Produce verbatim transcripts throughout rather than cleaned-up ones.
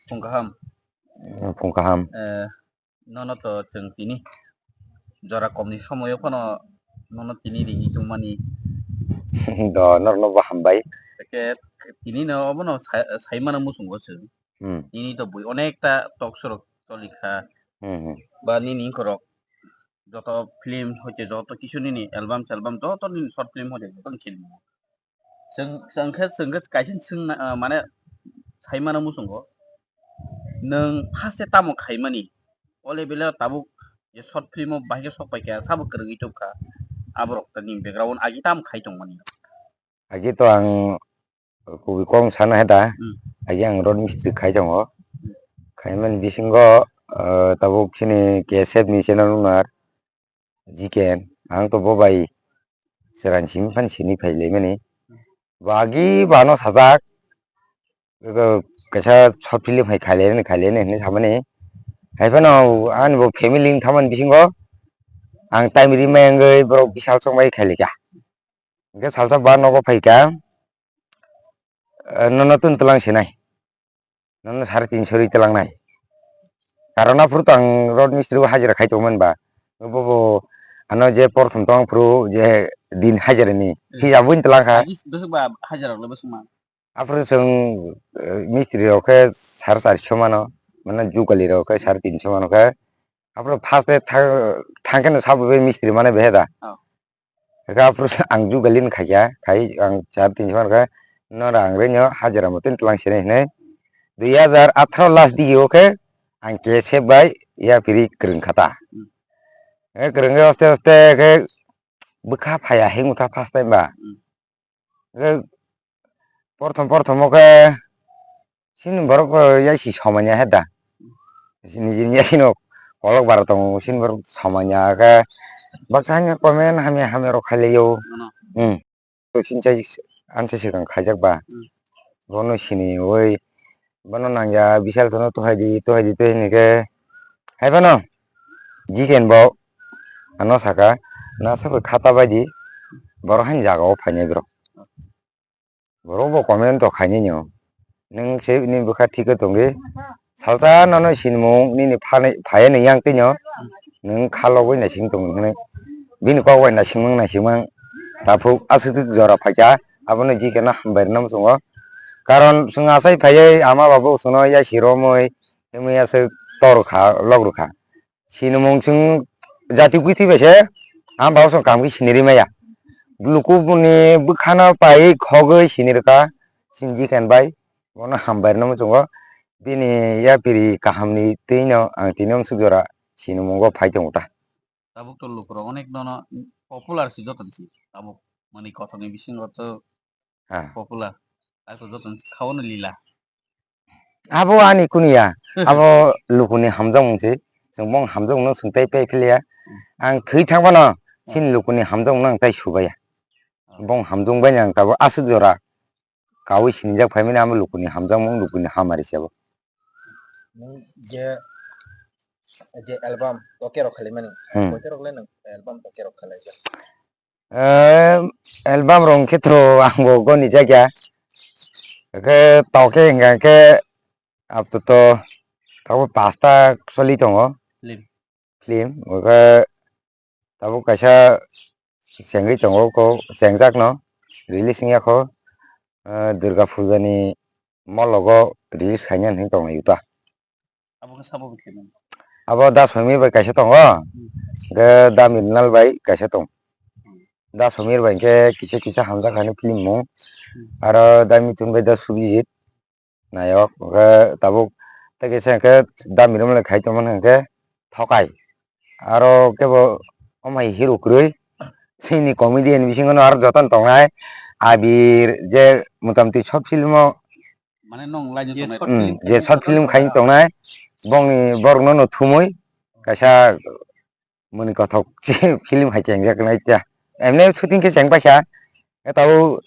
Phung kaham. Phung kaham. Eh, nono to chwng tini jora komni somoyo phano nono tini ringwi tongmani. Do, norokno bo hambai. Eke tini no obono sai, saimano muchungo chwng. Hmm. Nini to bui onekta talk show rok choli kha. Hmm, hmm. Ba nini wngkhorok joto film hoite joto kisu nini album salbum joto nini short film hoite joto ni film. Chwng, chwng khe, chwng khe kaisa swngna, ah, mane saimano muchungo. Nwng first e tamo khaimani? O level o tabuk je short film o bahai khe sok pai kha, sabo kwrwngwi tong kha. Aborok ni background agi tamo khai tongmani? Agi to ang kubui kok sana he da. Hmm. Agi ang road mistri khai tongo. Khaimani bisingo, ah, tabuk chini K S F ni channel owner Jiken, ang to bo bai chwraini simi phano sini phai laimani. Bo agi bo ano sajak, ego kaisa short film hai khailai, khailai hinwi samani. Hai phano ani bo family wng thamani bisingo ang time rimai wngwi borok bisal chongbai khailai kha. Hwnkhe salsa ba nogo phai kha, eh, nono tun twlang sinai. Nono sare tinso rwi twlangnai. Karon aphuru to ang road mistri o hajira khai tongmani ba. Bobo ano je porthom tong aphuru je din hajira ni. Hmm. Hijab wng twlang kha. Agi bwswk ba hajira rok le bwswk ma? Aphuru chwng, eh, mistri rok khe sare charso mano. Mane jugali rok khe sare tinso mano khe. Aphuru first e thang, thang khe no sabo be mistri mane behe da. Oh. Eka aphuru ang jugalin khaikha, khai ang char tinso kha, no rang rino hajira motin twlang sini hinwi. Dui hajar atharo last digi o khe ang K S F bai yapiri kwrwng kha ta. Hmm. E kwrwng khe aste aste khe bwkha phaiya hinwi ta first time ba. Hmm. Khe porthom porthom o khe sini borok, eh, yasi somanya he da. Sini jin yasi no kolok bara tongo, sini borok somanya khe baksa hanya comment hamya hamya rok khailai o. Ano. Hmm. To sini chai ansa swkang khaijak ba. Hmm. Bono sini oi, bono nangya, bisal tono tuhai di, tuhai di, tuhai ni khe. Hai phano, Jiken bo ano saka, na sabai khata bai di, borok haini jaga o phainai borok. Borok bo comment to khainai no. Nwng se nini bwkha thik khe tongdi. Salsa nono sinimung nini phanai, phaiya ni yang twi no. Nwng kha logwi naising tong hwnwi. Bini kok bai naisingmang naisingmang. Taphuk aswk jora phaikha. Abono Jiken no hambai rwna muchungo. Karon chwng achai phaiwi ama babu chwngno yasi romwi. Himwi aswk tor kha, lok rwkha. Sinimung chwng jati kwtwi bai se, ang bo chwng kaham khe sini ri maya. Luku ni bwkhano pai khogwi sini rwkha, sini Jiken bai, bono hambai rwna muchungo. Bini yapiri kahamni twino ang tini amsuk jora sinimungo phai tongo ta. Tabuk to lukurok onek nono popular si joto ni si, tabuk mani kothokni bisingo to. Ha. Popular. Ai to joto ni khaono lila. Abo ani kunu ya. Abo lukuni hamjakmung se. Chwng bong hamjakmung no swng tei pei philia. Ang thwi thang phano sini lukuni hamjakmung no ang tai subaya. Bong hamjakmung bai ang tabuk aswk jora kaui sinijak phaimani amo lukuni hamjakmung, lukuni hamari se abo. Nwng je, je album toke rok khalaimani. Hmm. Koite rok le nwng album toke rok khalaijak? Eh, album rok hwnkhe to ang bo goni jakya. Hwnkhe toke hwnkha khe apato tabuk pasta choli tongo. Film. Film. Hwnkhe tabuk kaisa chengwi tongo, ko chengjak no release wngya kho. Eh, Durga Puja ni mologo release khaina hinwi tongo ta. Abo khe sabo bo khe mano? Abo Da Somir bai kaisa tongo, hmm, hwnkhe Da Mrinal bai kaisa tong. Hmm. Da Somir bai hwnkhe kisa kisa hamjak hani film mung. Hmm. Aro Da Mithun bai Da Subijit nayok, hwnkhe tabuk tei kisa hwnkhe Da Mrinal khai tongmani hwnkhe Thokai. Aro kebo omai hero kwrwi, chini comedian bisingo no aro jotono tongnai Abir je motamti short film o. Mane nong line je tongnai short film. Hmm, je short film khai tongnai, bongni borokno no thumui kaisa mani kothok film hai chengjak nai ta. Emne shooting khe cheng paisa, etabo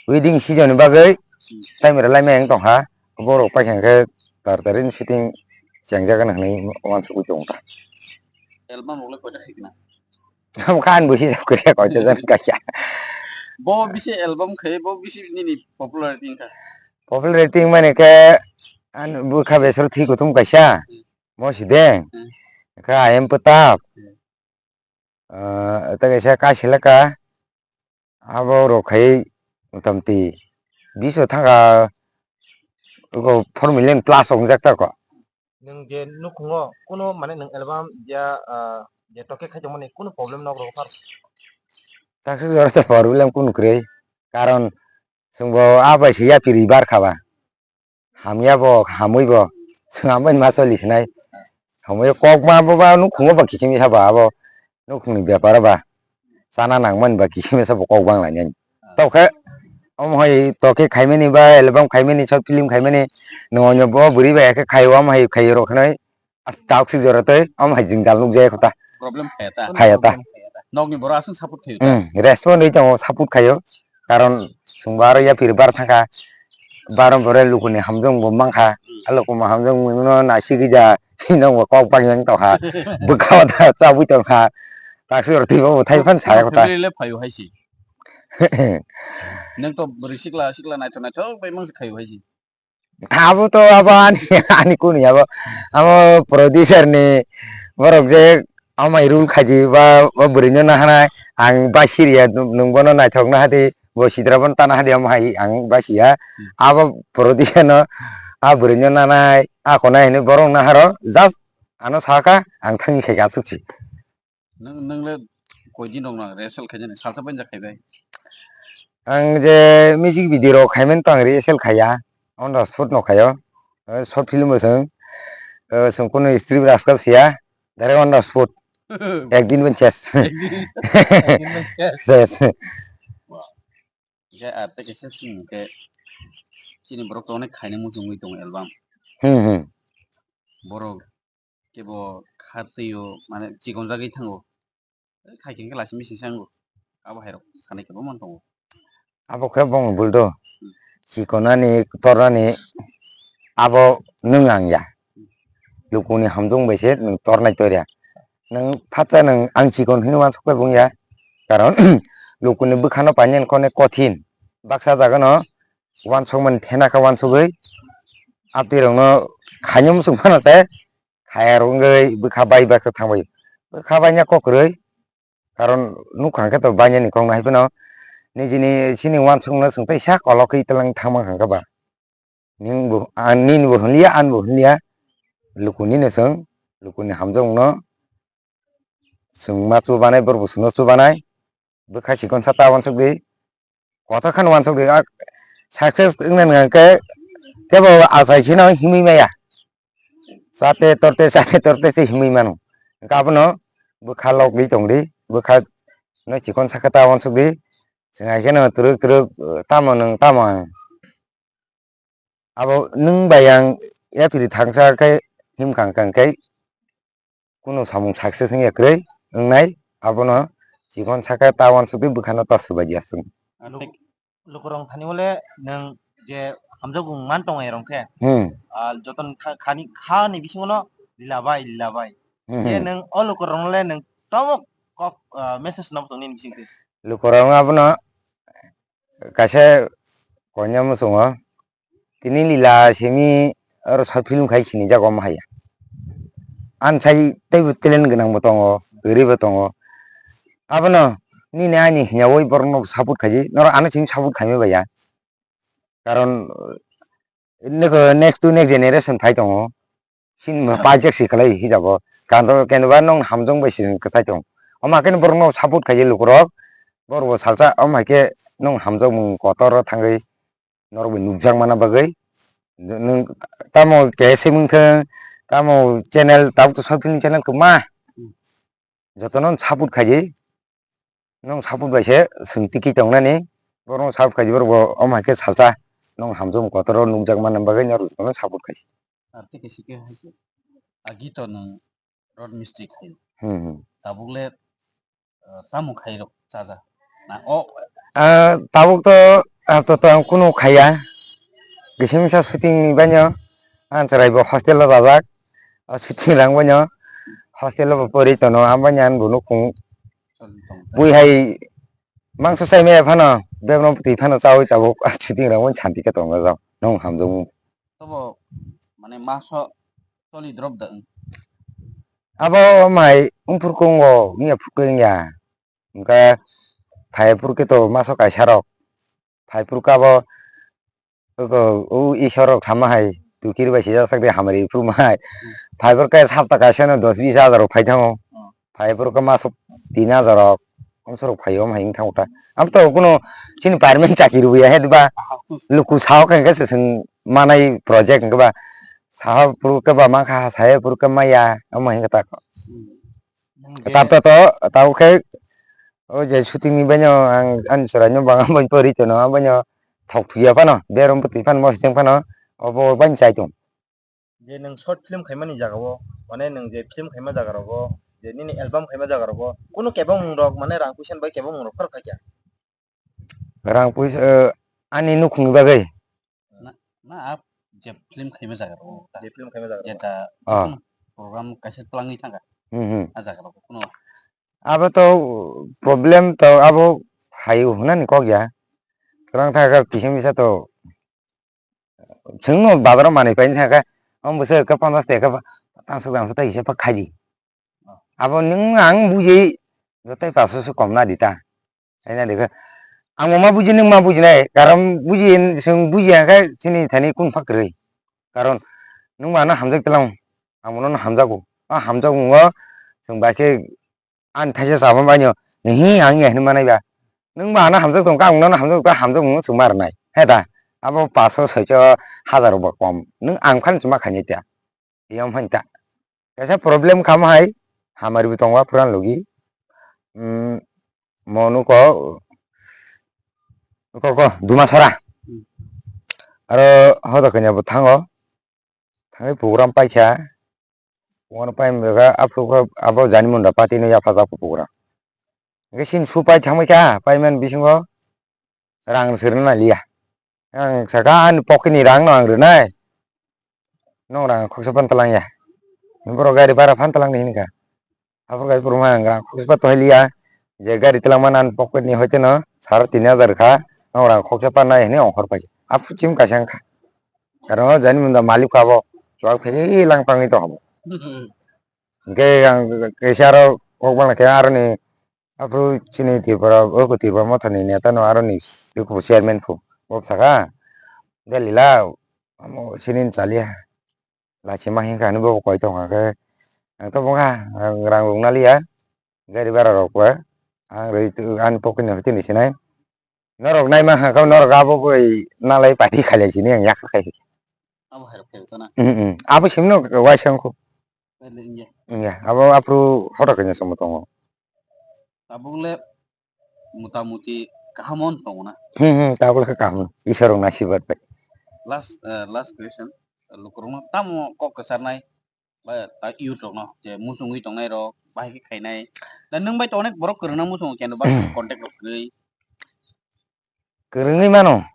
wedding season ni bagwi time rwlai meng tongkha, borok paikha khe tar tari shooting chengjak hinwi uansugwi tongkha. Album rok le koita khikna? Amo khan bo hisab khe koita jan kaisa. Bo bisi album khe, bo bisi nini popularity wngkha? Popularity wngmani khe Ani bwkha besero thwi kuthum kaisa. Hmm. Mo si de. Hmm. Kha ayam petap. Hmm. Ah, ta kaisa kasilaka. Abo rok khai motamti biso thanga ko four million plus wngjak ta ko. Nwng je nukhungo kuno mane nwng album ya, ah, je toke khai tongmani kuno problem nok rok phar? Taksuk jora to problem kuno kwrwi. Karon chwngbo a bai se yapiri bar kha ba. Hamya bo, hamwi bo, chwng hambai ma choli sinai. Hamwi kok ma bo ba nukhungo ba kiching sa ba abo nukhungni bepar ba. Chana nangmani ba kiching sa bo kok bang lainai. Tokhe omo hai toke khaimani ba album khaimani short film khaimani nongo bo bwrwi bai khe khaio omo hai khaio rok khnai. Taksik jora tei omo hai jwngjal nukjaya kho ta. Problem phaya ta. Phaya ta. Nokni borok aswk support khayo ta. Hmm, respond ri tongo, support khayo. Karon chwngbo aro yapiri bar thangkha. Baro bore lukuni hamjwng bo mankha. Hmm. A lukuma hamjwng no naisik ja, nokbo kok bang yang tongkha. Bwkha da chabwi tongkha. Taksik jora tei bo thai phan saya kho ta. Family le phayo hai si. Nwng to bwrwi sikla sikla naithok naithok bai mangsi khayo hai si. Abo to abo ani, ani kunu abo. Abo producer ni borok je amai rule khaji ba, ba bwrwi no nahanai ang ba siriya nung bono naithok na hadi bo sidra bono tana hadi amo hai ang ba siya. Hmm. Abo producer no a bwrwi no nanai a konai hini borok naharo just ano saka ang thangwi khaika aswk si. Nwng, nwng le koi din rok no rehearsal khaijani? Salsa bai ja khaibai? Ang je music video rok khaimani to ang rehearsal khaiya, on the spot no khaio. Eh, short film bo chwng, eh, chwng kunu script raskap siya, direct on the spot. Ek din ban ses. Ek din, ek din ban ses. Ses. Hingke ar tei kaisa chini hingke chini borok to onek khaina muchungwi tongo album. Hmm, hmm. Borok kebo kha twi o mane chikon jagwi thango. Khai khe hingke lachi mising sango. Abo hai rok sanai kebo man tongo. Abo khe bong buldo. Hmm. Chikonani, tornani abo nwng ang ya. Lukuni hamjwng bai se nwng tornai torya. Nwng phatsa nwng ang chikon hinwi uansuk bai bung ya. Karon lukuni bwkhano painani kone kothin. Baksa jaga no uansukmani thena khe uansugwi. Abtwi rokno khaina muchung phano tei khaya rwngwi bwkha bai baksa thangbai. Bwkha baina kok kwrwi. Karon nukha hwnkhe to bainani kok no hai phano nijini chini uansukmano chwng tei sa kolokwi twlang thangma hwnkhe ba. Nini bo, ah, nini bo hwnliya, ani bo hwnliya, luku nino chwng, lukuni hamjakmungno chwng ma chubanai, borok bo chwngno chubanai, bwkha chikon sa ta uansukdi, kotor kheno uansukdi, ah, success wngnani hwnkhe kebo achai kheno himwi maya, chate torte, chate torte se himwi mano, hwnkhe abono bwkha lokdi tongdi, bwkha no chikon sakhe ta uansukdi, chwng hai kheno twrwk twrwk, tamo nwng tamo ang. Abo nwng bai ang yapri thangsa khe himkha hwnkha khe kunu samung success wngya kwrwi wngnai, abono chikon sakhe ta uansukdi bwkhano ta swbaiya chwng. Lukurok thani wale nwng je hamjakmung man tongo erong khe, hmm, ah, joto ni kha-, khani, khani bisingo no lila bai, lila bai. Hmm, je hmm. Nwng o lukurok le nwng tamo kok, ah, message no tong nini bising khe? Lukurok abono kaisa koinai muchungo. Tini lila simi oro short film khai sinijak omo hai. Ansai teibo talent gwnang bo tongo, kwrwi bo tongo. Abono nini ani hinyawi borokno support khaidi, norok ano simi support khaimani baiya. Karon nokho next to next generation phai tongo. Chini bo paijak si kwlai hijabo. Kando kenoba nwng hamjwng bai si kwthai tong. Omo haikhe borokno support khaidi lukurok. Borok bo salsa omo haikhe nwng hamjakmung kotor o thangwi norok bai nukjak mana bagwi. Nwng tamo keha se mungthang, tamo channel, tabuk to short film channel kwma. Jotono support khaidi. Nwng support bai se chwng tiki tongnani. Borokno support khaidi, borok bo omo haikhe salsa nwng hamjakmung kotor o nukjak mana bagwi norok jotono support khaidi. Ar tei kaisa khe hai khe, agi to nwng rot mistri khaio. Hmm, hmm. Tabuk le, ah, tamo khairok chaja? Na, o. Ah, tabuk to, ah, to, to ang kunu khaiya. Kisa misa shooting ni baino, ang chwrai bo hostel o rajak. O shooting rang baino, hostel o bo pori tono, ang baino ang bo nukhung. Sorry, tong. Bui hai mangso sai maya phano, bebno twi phano chawi tabuk, ah, shooting rang baino santi khe tongo jang. Nwng hamjakmung. Tobo Maso toli drop da wng. Abo mai wngphur kungo wngya phur khe wngya. Hwnkhe phai phur khe to maso kaisa rok. Phai phur khe abo oko o Isor rok sama hai tukir bai sijak sak de hamari phur mai. Hmm. Phai phur khe sapta kaisa no dos bis hajar rok phai thango. Hmm. Phai phur khe maso tin hajar rok. Omsorok phai om hai wng thango ta. Am to kuno chini permanent chakiri bo ya he diba. Aha. Luku sao khe hwnkhe se chwng manai project hwnkhe ba. Saha phuru khe ba mankha, saya phuru khe maya, omo hwnkhe ta. Hmm. Nwng je Tap to to, tao khe o je shooting ni baino ang ani chwraino bang abo pori tono, aboino thok thuya phano, berom bwtwi phano, mositeng phano, obo baino chai tong. Je nwng short film khaimani jagao, mane nwng je film khaima jaga rogo, je nini album khaima jaga rogo, kunu kebengmung rok, mane rang puisa ni bai kebengmung rok phar khaikha? Rang puisa, eh, ani nukhungni bagwi? Na, na, a je film khaima jaga rogo ta. Je film khaima jaga rogo. Jeta, ah, program kaisa twlangwi thangkha. Hmm, hmm. A jaga rogo kuno. Abo to problem to abo hai hwnani kok ya. Twlang thangkha kisa misa to. Chwngno bazaro manwi paina thangkha. Omo bwswk khe ponchash taka pa-, tangsuk tangsuk ta hisa pa khaidi. Abo nwng ang bujai, joto paso se kom na di ta. Hai na di khe. Ang bo ma buji, nwng ma bujinai, karon buji, chwng buji ya khe chini thani kun pha kwrwi. Karon nwng bo ano hamjak tlang, ang bono hamjago. A hamjak wngo, chwng bai khe ani thaisa chama bai no, hi ang ya hinwi manai ba. Nwng bo ano hamjak tong kha, ang nono hamjak tong kha, hamjak wngo chwng ma rwnai. He ta, abo paso soicho hajar rok bo kom. Nwng ang phano chwng ma khainai ta. Yom hwn ta. Kaisa problem kha mo hai, hamari bo tongo phwrwng logi. Hmm, mo nuko, nuko ko, Dumasora. Hmm. Aro hoda kanya bo thango. Thangwi program paikha. Program pai mega aphuru khe abo jani munda party no yapha jak program. Hwnkhe chini su pai thangbai kha, paimani bisingo rang se rwna liya. Ang saka ani pocket ni rang no ang rwnai. Nong rang khoksa pan talang ya. Borok gari bara phan talang di hinkha. Aphuru gari puruma ang rang khoksa pan tohai liya. Je gari talang mana ani pocket ni hoite no saro tin hajar kha. Nong rang khoksa pan nai hini ongkhor pai. Aphuru chim kaisa wngkha. Karon o jani munda malik kha bo. Chuak phai lang pangwi tong habo. Hwnkhe ang kaisa aro kok bangla khe aroni aphuru chini Tripura, o Tripura mothani neta no aroni chairman phu. Bo saka, "Delila, amo sini chaliya. Lachima hinkha," hinwi bo koi tongkha khe, ang to bwkha, ang rang rwngna liya, gari bara rok ba, ang rwi, ani pocket ni tini sinai. Norok naima kha khe norok abo bai nalai party khailai sini ang yakhar khai. Abo hai rok khe to na. Hmm, hmm. Abo simno waisa wngkhu. Wngya. Abo aphuru hoda kanya somo tongo. Tabuk le mota moti kaham on tongo na. Hmm, hmm, tabuk le kaham. Isor rok nasibat bai. Last, eh, last question. Lukurokno tamo kok kwcharnai ba ta youth rokno je muchungwi tongnai rok bahai khe khainai. Na nwng bai to onek borok kwrwngna muchungo keno ba contact rok kwrwi. Kwrwngwi mano.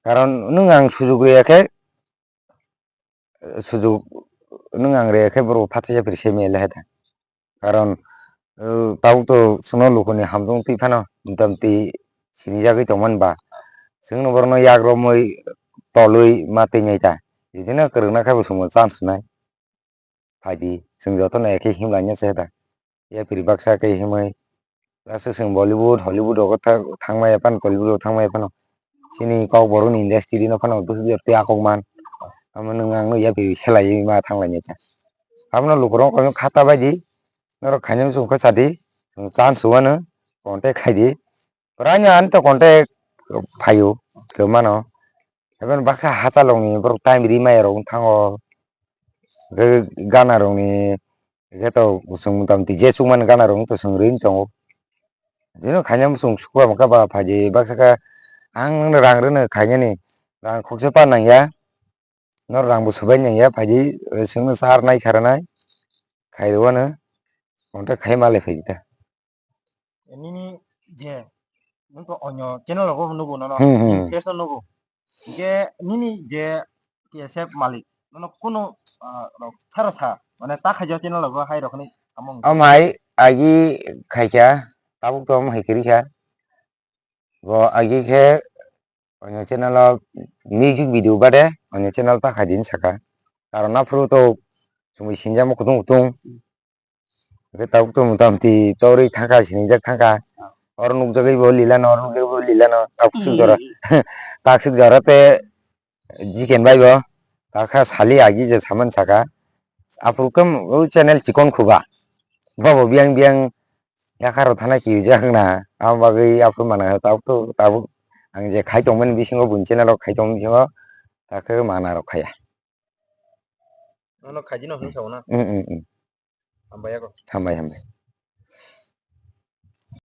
Karon nwng ang sujuk rwya khe, sujuk nwng ang rwya khe borok phathaisa phiri se mele hai ta. Karon, uh, tabuk to chwngno lukuni hamjwng twi phano motamti sinijagwi tongmani ba. Chwngno borokno yak romwi tolwi ma twi nai ta. Bidino kwrwngna khe bo chwngno chance nai. Phaidi, chwng jotono ekhe himlaina se da. Yapri baksa khe himwi. Aswk chwng Bollywood, Hollywood rogo tha-, thangmaya phano, Tollywood rogo thangmaya phano. Chini Kokborok ni industry no phano bwswk tei akok man. Amo nwng ang no yapri selaiwi ma thanglainai kha. Abono lukurok kha ta baidi. Norok khainwi chwng khe sadi. Chwng chance wano. Contact khaidi. Pura ani to contact phaio. Kwmano. Eboni baksa hachalokni borok time rimaya rok wng thango. Hwnkhe ganarokni, hwnkhe to chwng motamoti je chukmani ganarok wng to chwng rwi tongo. Bini khaina chwng sukha mankha ba phaidi baksa khe ang nwngno rang rwno khainani rang khoksa pa nangya. Norok rang bo swbai nangya phaidi chwngno char nai kha rwnai. Khairwano. Omote khai malai phaidi ta. Nini je nwng to onyo channel rogo nugo nono, hmm, hmm, nini page no nugo. Hingke nini je T S F malik nono kunu, ah, rok sara sa, mane ta khaijak channel rogo hai rokni samung. Amai agi khaikha, tabuk to amai kirikha. Bo agi khe onyo channel o music video bade onyo channel ta khaidi saka. Karon aphuru to chumui sinjamo kutung kutung. Hwnkhe tabuk to mota moti torwi thangkha, sinijak thangkha. Oro nukjagwi bo lila no, oro nukjagwi bo lila no, taksuk jora. Taksuk jora te jiken bai bo. Takha sali agi je saman saka. Aphuru khe o channel chikon khuba. Bobo biyang biyang yakharo thana kirijak na. Abo bagwi aphuru mana tabuk to tabuk ang je khai tongmani bisingo buini channel rok khai tongmani bisingo takhe mana rok khaya. Ano khaidi no hwnwi sao na? Mm, mm, mm. Hambai yago. Hambai, hambai.